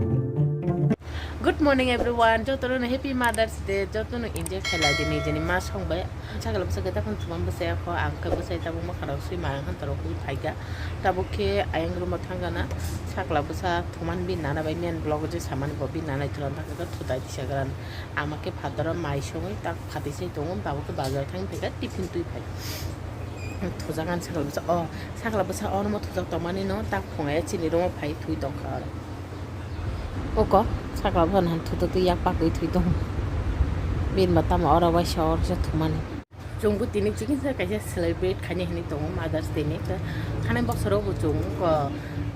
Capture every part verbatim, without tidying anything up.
Good morning everyone, jotono happy Mother's Day, jotono enjoy khailai di nijeni ma songbai. Sakla bwsa kwtal phano thumani bwsai kho, ang khe bwsai tabuk mwkhang rok swi mayang han torok wi phaikha. Tabuk khe ayang room o thangkha na, sakla bwsa thumani bini nana bai main vlog o je samani bo bini nana ithulani thangkha khe thutai tisa gran. Ama khe phataro mai songwi tak phatwi se tongo, tabuk khe bazar thangwi phaikha tiffin twi phai. Thujak ang sakla bwsa, o sakla bwsa ono thujak tongmani no tak phungai chini room o phai thwi tongkha oro. Oko sakla bwsa nang thuto twi yak pakwi thwi tongo. Bini ba tamo oro waisa oro se thumani. Chwngbo tini chikisa kaisa celebrate khaina hinwi tongo Mother's Day ni. Khanai boksorogo chwng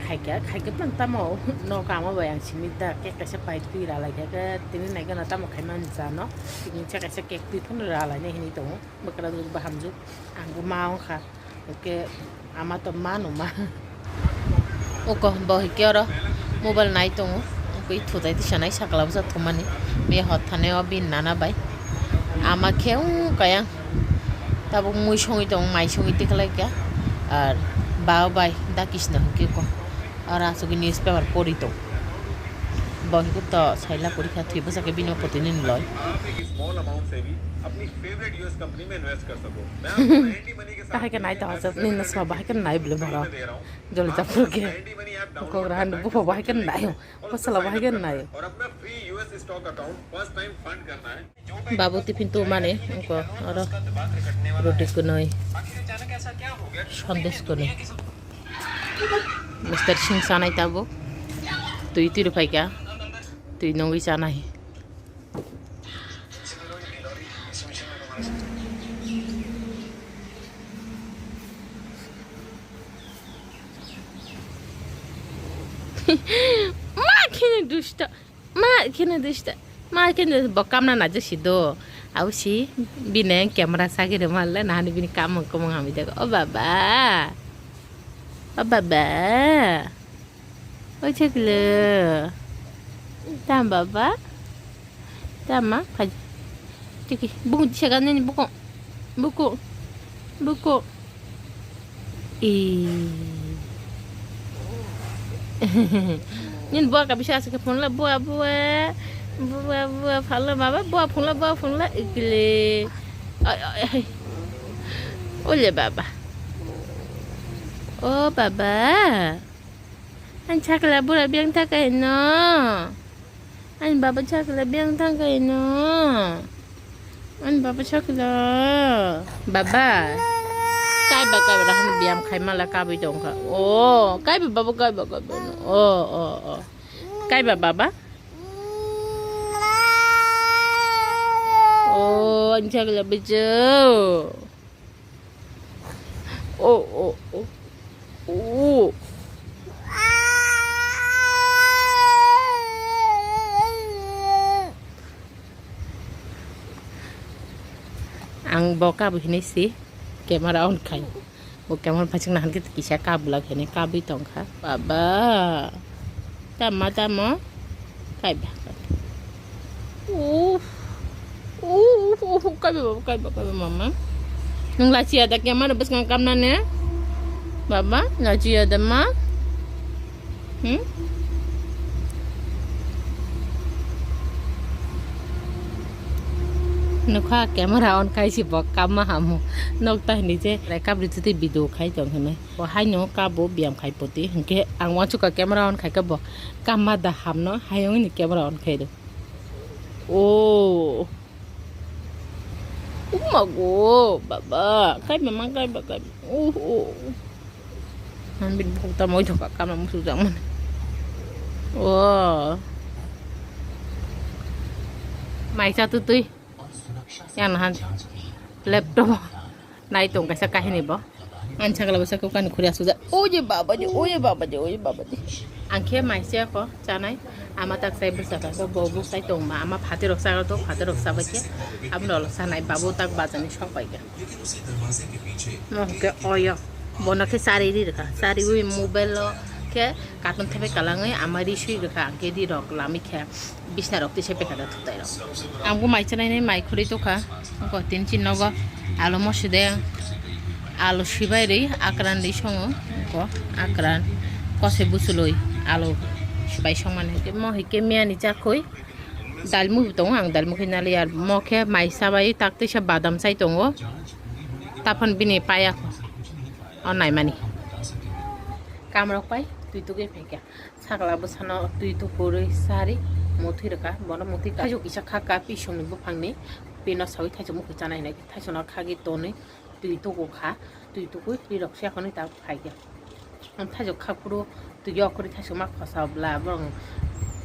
khaikha, khaikhe tamo nogo ama bai ang simi da cake kaisa pai twi ralaikha khe tini naikhe no tamo khaimani jano. Tini kaisa cake twi phano ralaina hinwi tongo. Bwkrajwk bahamjwk, angbo ma wngkha, hwnkhe ama to ma no ma. Oko bo hwnkhe oro mobile nai tongo, wngkhe thutai tisa nai sakla bwsa thumani, me hot thani o bini nana bai. Ama khe wngkha yang tabuk mui songwi tongo, mai songwi tikhlaikha, ar baba bai da kisna hwnkhe ko. Oro asugwi newspaper pori tong. Bo hwnkhe to saila pori kha, thwi bwsa khe bini o poti nini loi. आप एक small amount से भी अपनी favourite U S company में invest कर सको। मैं आपको Handy Money के साथ Kahai khe nai ta hajak, nini sma bahai khe nai bwle boro. Joli japur khe. Handy Money app download Kok rahan bupo bahai khe nai. Pasala bahai khe nai. और अपना free U S stock account first time fund करना है। Babu tiffin tumani, wngkha oro roti kwnwi, sandesh kwnwi. Mister Singh chanai tabuk, twi twi rwphaikha, twi nungwi chanai. Ma kheno dusta. Ma kheno dista. Ma kheno bo kamna najo si do. Au si bini camera sagi rwma le nahani bini kamung kumung hamwi jago. O baba. O baba. O chaklo. Tam baba. Tam ma phai. Tiki bung disaga nini buko. Buko. Buko. Ih. Nini bua ka bisa asuk phone la bua bua. Bua bua phala baba bua phone la bua phone la ikle. Ai ai ai. Ole baba. O baba. Ang chakla bura biang takai no. Ani baba chakla biang thang kai no. Ani baba chakla. Baba. Kai ba kai ba rahan biam khai mala kabui tong kha. O, kai ba baba kai ba kai ba. O, o, o. Kai ba baba. O, ani chakla bejo. Oh, oh, oh. Oh. Ang bo kabu hinui si camera on khai. Bo camera phachik na hankhe kisa kabu lak hinui kabui tongkha. Baba. Tamo, tamo. Kaiba. Uff. Uff, uff, kaiba, baba, kaiba, kaiba, mama. Nwng lachiya da khe mano bwskang kamnani? Baba, lachiya da ma? Hmm? Nukha camera on khai si bo kamma hamu. Nok ta hinui je, rai kabri twi video khai tong hinui. Bo haino kabo biyam khai poti. Hinkhe ang uansukha camera on khaikhe bo kamma da hamno hayung ni camera on khairw. Oh. Umago, baba. Kaiba ma, kaiba, kaiba. Oh, oh. Ang bini bukta moi thokha kamma musujakmani. Oh. Mai cha tu twi. Yang nahan laptop. Nai tong kaisa kahini bo. Ang chakla bwsa khe kani khuri asukjak. Oye baba je, oye baba je, oye baba je. Ang khe mai se kho chanai. Ama tak sai bwsa kha khe bo bwsai tong ma. Ama phatirok sa to phatirok sa bai khe. Abno lo sanai babu tak bajani sok bai khe. Mo khe oyo. Bono khe sari ri rwkha. Sari wi mobile lo khe cartoon thepai kalangwi ama ri sui rwkha. Ang khe ri rok lami khe. Bisna rok tisa pekha da thutai rok. Ang bo mai chanai nai mai khuri tokha. Ko tin chin nogo alu mosi de alu sibai ri akran ri songo. Ko akran kose busuloi alu Bai songmani hwnkhe mo hwnkhe miyani chakhwi dalmuk tongo, ang dalmuk khe naliya. Mo khe mai chabai tak tisa badam chai tongo. Taphon bini paya kho. O naimani. Kamrok pai twi tugwi phaikha. Sakla bwsano twi tukurwi sari muthwi rwkha. Bono muthwi kha. Thaichuk kisa khakha pisongni buphangni. Pino sawi thaichuk mukhwi chanai hinwi thaichukno khagwi tonwi twi tuku kha. Twi tukui rirok se akhoni ta phaikha. Ang thaichuk khaphuru twi okhori thaichuk ma khosa bwla borong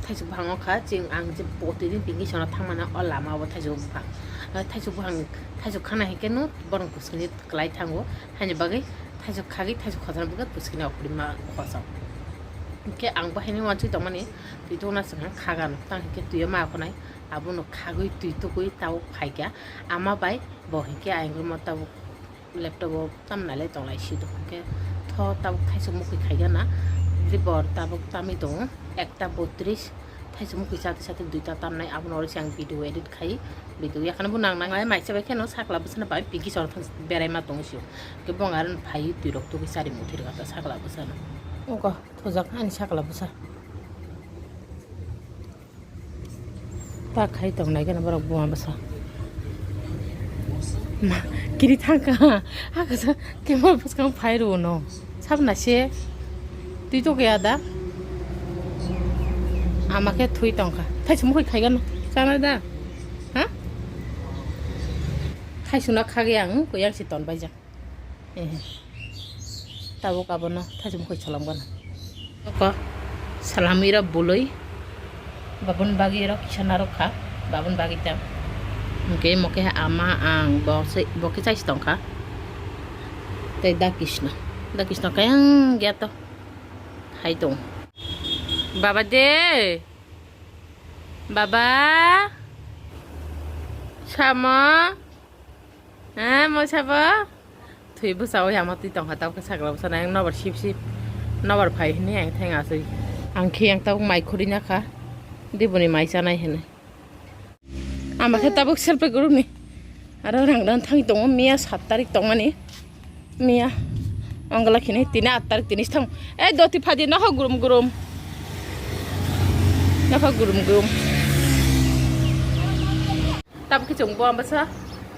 thaichuk bwkhang o kha. Chwng ang je poti din pinki sono thangmana o lama o thaichuk bwkhang. Thaichuk bwkhang thaichuk khana hinkhe no borong bwswkni kwlai thango. Haini bagwi thaichuk khagwi thaichuk khosani bagwi bwswkni okhori ma khosa. Hinkhe ang bo haino uansuk tongmani twi tukna swkang khagan tang hinkhe twi o ma khonai abono khagwi twi tukui tabuk phaikha ama bai bo hinkhe ayang rwma tabuk. Laptop o tamnai le tonglai si do hwnkhe tho tabuk thaisuk mukhwi khaigana. Dibor tabuk tamwi tongo ekta botris, thaisuk mukhwi chate chate duita tamnai. Abono oro se ang video edit khai video yakhano bo nang nang mai se bai kheno sakla bwsano bai pinki chwla thang berai ma tongo sio. Hwnkhe bo aro phai twi rok tugwi chari muthwi rwkha ta sakla bwsano. Oko thujak ani sakla bwsa. Ta khai tong nai gana borok buma bwsa. Ma, kiri thang ka. Ha kasa kemar bwskang phai rw no. Sab na se. Twi to kaya da. Ama khe thui tong kha. Thai sum khoi khai gana. Chana da. Ha? Thai suna kha ge ang ko yang si ton bai ja. Ehe. Tabuk abono thaichung khoi salam gana. Oko salam ira buloi. Babun bagi ira kisa narok kha. Babun bagi tam. Oke moke ama ang bo se bo ke chai tong kha. Tei da Krishna. Da Krishna kayang gya to. Hai tong. Baba de. Baba. Sama. Ha, mo sabo? Thwi bwsa o yama twi tongkha tabuk sakla bwsa nang nobar sip sip. Nobar phai hwnwi ang thang aswi. Ang khe ang tabuk mai khuri na kha. Diboni mai chanai hwnwi. Ama khe tabuk selfie group ni. Aro rang dan thang tongo miya sat tarik tongmani. Miya. Ongla khini tini at tarik tini thang. Ei doti phadi nokha gurum gurum. Nokha gurum gurum. Tabuk khe chwng bo bwsa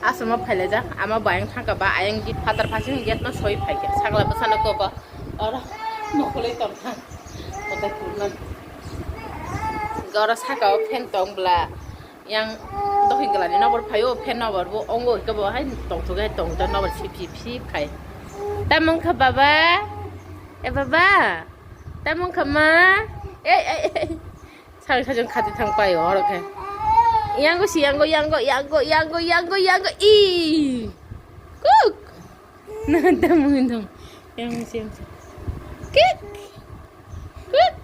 aswk ma phailaijak, ama bo ayang thangkha ba ayang gate phatar phasing gate no soi phaikha, sakla bwsano koko oro nokhorlai tongkha. Kotai kurna oro saka o fan tong bwla, yang dohoi glani nobor phaio, fan nobor bo ongo hwnkhe bo hai tongthok hai tongthok nobor sip sip sip khai. Tamo wngkha baba? E baba? Tamo wngkha ma? Ei ei ei. Sari sajong khati thang pai oro khe. Yango si yango yango yango yango yango yango i. Kuk. Na tamu dong. Yango si yango si. Kik. Kuk.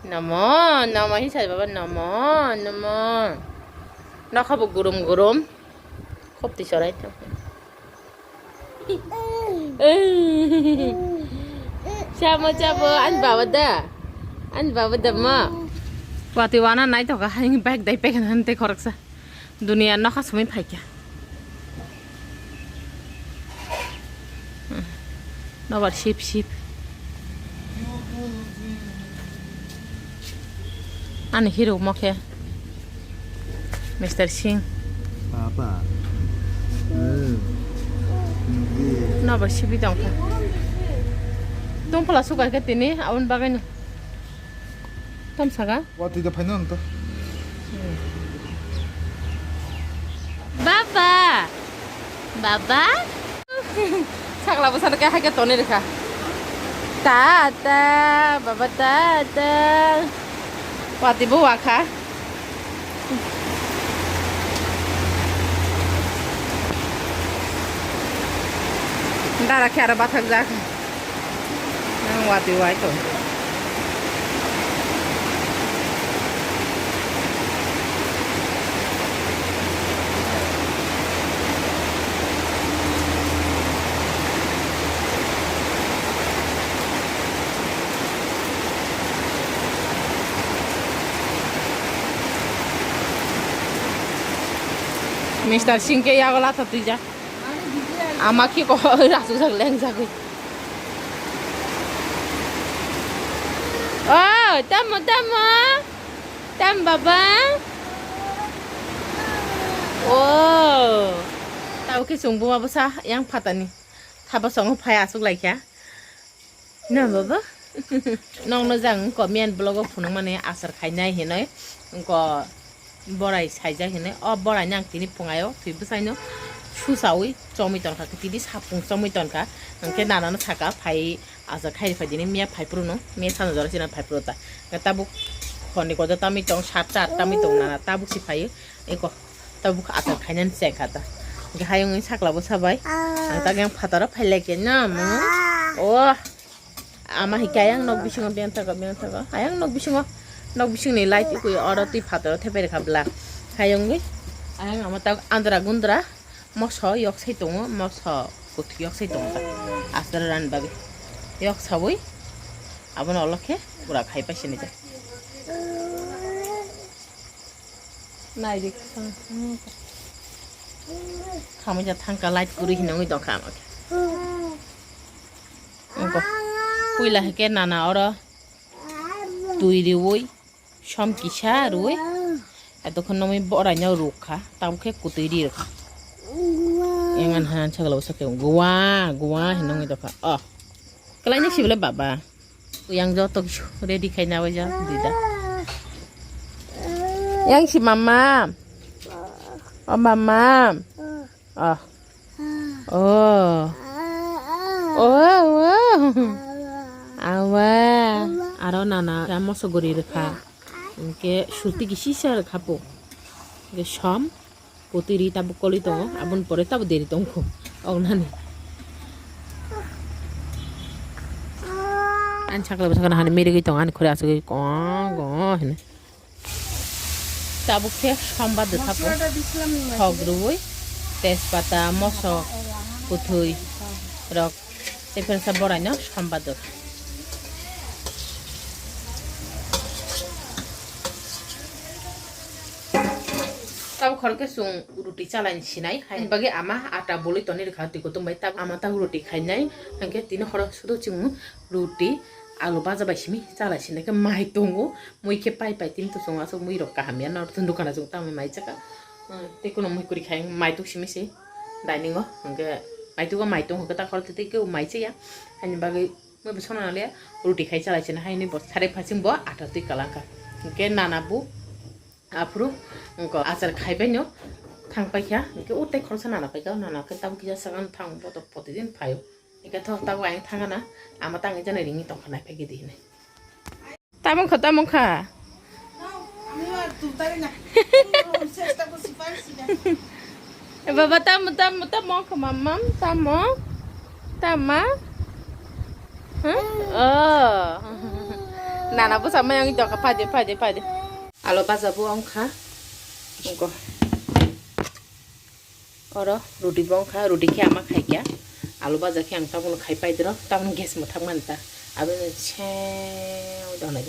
Namo namo hi sai baba namo namo. Nokha bo gurum gurum. Khop ti sorai thang. Chamo chamo ani baba da. Ani baba da ma. Watwi wana nai toka hai bag dai pek han te khoroksa. Dunia nokha sumui phaikya. Nobar sip sip. Ani hero mo khe Mister Singh. Papa. Hmm. Nobar sibi tong kha. Tong pala sukai khe tini aboni bagwi no. Tam saka? Watwi da phaino ang to. Baba. Baba. Sakla bwsano khe hai khe tonwi rwkha. Tata, baba tata. Watwi bo wakha. Dara khe aro bathakjak. Nang watwi wai to. Mister Singh khe yago latha twijak. Ama khe ko rasu jak leng jagwi. Oh! Tamo, tamo. Tam baba. Oh. Tabo khe chwng buma bwsa yang phatani. Thapa songo phai aswk laikha. Na baba. Nokno jang ko miyan vlog o phunukmani asar khainai hinoi. Ko borai saijak hinoi. O borai ni ang tini phungaio thwi bwsaino susaui chomui tonkha. Tini sapung chomui tonkha. Hwnkhe nanano saka phai asar khai phai dini miya phai phuru no. Miya sana jora sina phai phuru ta. Tabuk honni kodo tamui tong sat ta tamui tong nana tabuk si phai. Eko tabuk asar khainani chengkha ta. Hwnkhe hayung sakla bwsa bai. Ang tak yang phataro phai lai khe na mo. Oh. Ama hikai ayang nok bisingo biyang thago, biyang thago. Ayang nok bisingo, nok bisingni light ikui oro twi phataro thepai rwkha bla. Hayungwi ayang ama tak andra gundra moso yok sai tongo, moso kuthwi yok sai tongo ta. Aswra ran bagwi yok sawi abono olokhe pura khai pai sini ta. Nai dik. Khamui ja thangka light kwrwi hinwi dongkha ama khe. Wngkha. Puila hwnkhe nana oro twi riwi, som kisa riwi, edokhon nokni boraino rukha, tabuk khe kwtwi ri rwkha. Yang an han sagalo sakhe gua, gua hinwi dongkha. Oh. Kwlaina sibole baba. Yang joto kisu ready khaina waja dida. Yang si mama. Oh, mama. Oh. Oh. Oh, oh. Awa. Aro nana ya moso guri rwkha. Hwnkhe surti gisi sa rwkha po. Hwnkhe som. Kutui ri tabuk kolwi tongo, aboni pore tabuk deri tongkho. Ong nani. Ani sakla bwsakano hani merigwi tongo, ani khori asugwi kong kong hino. Tabuk khe sombar dwkha po. Thok rwui, tejpata, mosok, kutui rok. Tei phirsa boraino sombar dwkha. Tabuk khorokhe chwng ruti chalaini sinai, haini bagwi ama ata bolwi tonwi rwkha twi kutung bai. Tabuk ama tabuk ruti khainai, hwnkhe tini horo sudo chwng ruti alu baja bai simi chalai sinai khe mai tongo, mui khe pai pai tini to chwng aswk mui rok kaham ya norok dukano chwng tamo mai chaka, tei kuno mui kwrwi khai mai tuk simi se dining o, hwnkhe mai tugo mai tong hwnkhe ta khorokhe tei kebo mai chaya, haini bagwi. Mui bo songna nangliya, ruti khai chalai sini, haini bo sari phasing bo ata twi kalang kha. Hwnkhe nana bo aphuru wngkha achar khaibai no thang paikha. Hwnkhe o tei khoroksa nana paikha, o nana khe tabuk kisa sagan thang bo to protidin phaio. Hwnkhe tho tabuk ayang thangana, ama tangwi jana ringwi tongkha nai phaikhe di hinwi. Tamo wngkha, tamo wngkha. Baba, tamo, tamo, tamo wngkha, mamam, tamo? Tama? Huh? Oh. Nana bwsa mai wngwi tongkha, phai de, phai de, phai de. Alo baja bo wngkha. Wngkha. Oro ruti bo wngkha, ruti khe ama khaikha, alu baja khe ang tabukno khai paidoro, tabukno gas mwthak mani ta, aboni se donai.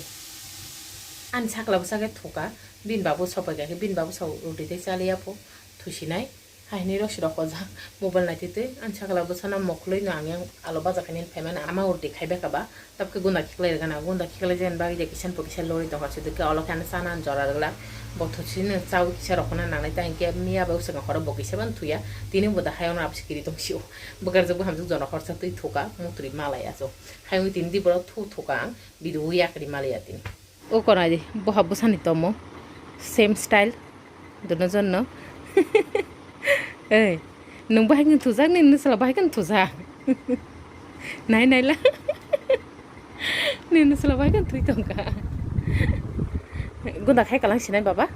Ani sakla bwsa khe thuka, bini babu sopai kha khe, bini babu sa ruti tei chaliya pho thusinai, haini rok sirok hoja mobile naitwi twi, ani sakla bwsano mokhwlwi no ang yang alu baja khainani phaimani, ama ruti khaibai kha ba. Tabukhe gunda khiklai rwgana, gunda khiklai jani bagwi je kisa po kisa lori tongkha, sudukhe olo khe ano chana jora rwglak. Bo thusi no chaui kisa rokna nangnai, ta hinkhe miya bai usukha horo bo kisa ban thuya, tini bo da hayung abo sikiri tong sio. Bwkarjak bo hamjak jora horsa twi thuka, mutri malai aso. Hayung tini di borok thu thuka ang, bidi wi yakri malaya tini. O korai di, boha bwsani tomo, same style. Dono jonno. Ei, nwng bahai khe thujak, nini nwsala bahai khe thujak. Nai naila. Nini nwsala bahai khe thwi tongkha. Gunda khai kalang sinai baba.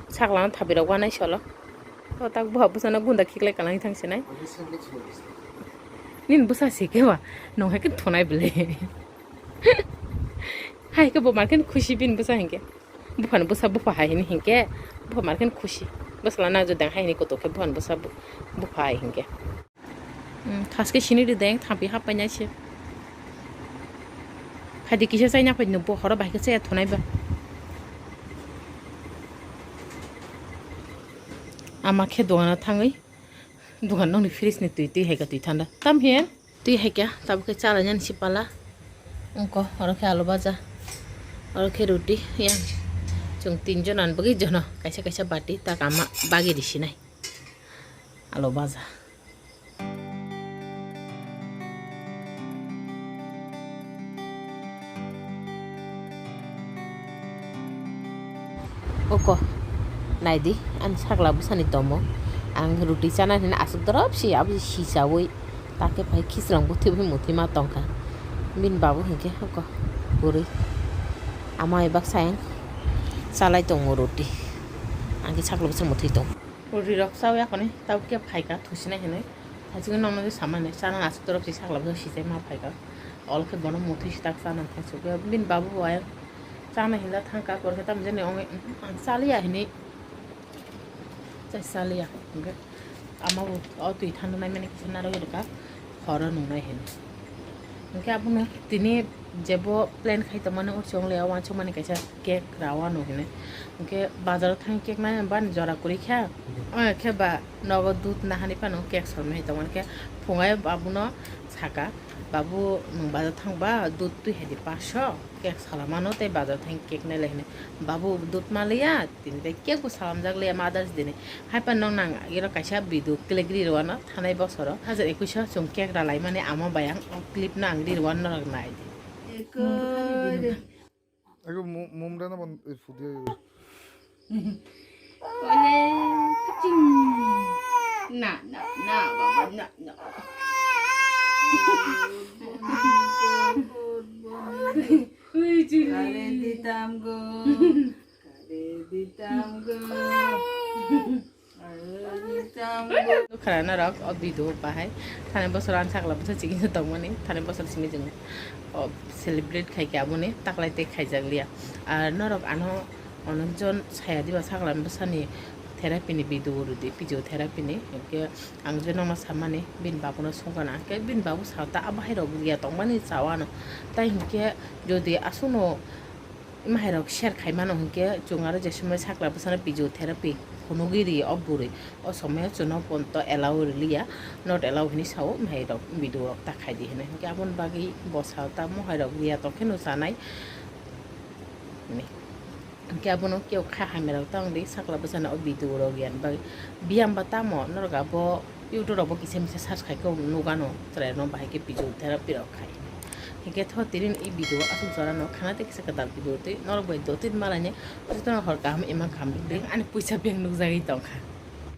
Saklang thabi rok wanai solo. O tak buha bwsano gunda khiklai kalang thang sinai. Nini bwsa si khe ba, nong hai khe thonai bele. Hai khe bo mar khe khusi bini bwsa hinkhe. Buphani bwsa bupha hai hini hinkhe, bupha mar khe khusi. Bwsala nang jodang hai hini kotor khe buphani bwsa bu-, bupha hai hinkhe. Hmm, thaske sini ri deng, thampi hap painai se. Phaidi kisa chaina phaidi no bo horo bai khe chaya thonai ba. Ama khe dogano thangwi, dogan nokni fridge ni twi, twi hai khe twi thanda. Tam he? Twi hai khe, tabuk khe chalainani sipala. Wngkha, oro khe alu baja. Oro khe ruti yang chwng tinjon ani bagwi jono kaisa kaisa bati tak ama bagwi risinai. Alo baja. Oko naidi, ani sakla bwsani tomo. Ang ruti chana hwnwi aswk dorop si abo si chawi. Take pai khichlang bwthwi bai muthwi ma tongkha. Bini babu hinkhe oko kwrwi. Ama bai baksa ang chalai tongo ruti. Ang khe sakla bwsa muthwi tongo. Ruti rok chawi akhoni tabuk khe phaikha thusinai hinwi. Hachikhe nokno je samani chana aswk dorop si sakla bwsa sijai ma phaikha. Ol khe bono muthwi si tak chana khe sukhe. Bini babu bo ayang chana hinla thangkha, porkhe tamo jani ongwi ang chaliya hinwi. Chai chaliya, hwnkhe ama bo o twi thanda naimani kisa narwgwi rwkha, horo nungnai hinwi. Hwnkhe abono tini jebo plan khai tongmani, o chwng le o uansukmani kaisa cake rawano hinwi. Hwnkhe bazaro thangwi cake nai bani jora kwrwi kha, o khe ba nogo dudh nahani phano cake salmani tongmani khe phungai abono saka, "Babu, nwng bazar thangba dudh twi hai di paanch sho, cake salamano tei bazar thangwi cake nai lai," hinwi. Babu dudh manliya, Tini tei cake bo salamjak le Mother's Day ni. Haiphano nang iro kaisa video click ri rwano thanai bosoro. Hajar ekuish o chwng cake ralaimani ama bai ang o clip no ang ri rwano norok nai di. Ego mum rana ban fudia. Ole, kaching. Na, na, na, baba, na, na. Hui, chuli. Kare ditam go. Kare ditam go. Kare ditam go. Khara norok o video bahai. Thani bosor ang sakla bwsa chikisa tongmani. Thani bosor simi jeng o celebrate khai khe aboni taklai tei khaijak liya. Ar norok ano onokjon saya diba sakla bwsani therapy ni video rwdi, physiotherapy ni. Hinkhe ang je nokno samani bini babuno songkha na. Hinkhe bini babu sao ta bahai rok ya tongmani chawano. Tai hinkhe jodi aswkno Ima hai rok share khai mano hinkhe chwng aro je somoi sakla bwsano physiotherapy phunugwi ri o bwrwi. O somoi o chwngno ponto allow rwliya, not allow hinwi sao, ima hai rok video rok ta khai di hinwi. Hinkhe aboni bagwi bwsa tamo hai rok riya tong khe no chanai. Hinkhe abono kebo kha hamya rok ta wng di sakla bwsano o video rok riyani bagwi. Biyam ba tamo norok abo YouTube rok bo kisa misa search khai khe nugano chwrai rok bahai khe physiotherapy rok khai. Hinkhe tho tini i video aswk jora no khana tei kisa kwtal video twi norok bai dotwi malaini jotono hor kaham ima kaham rwdi ani puisa bank nukjagwi tongkha.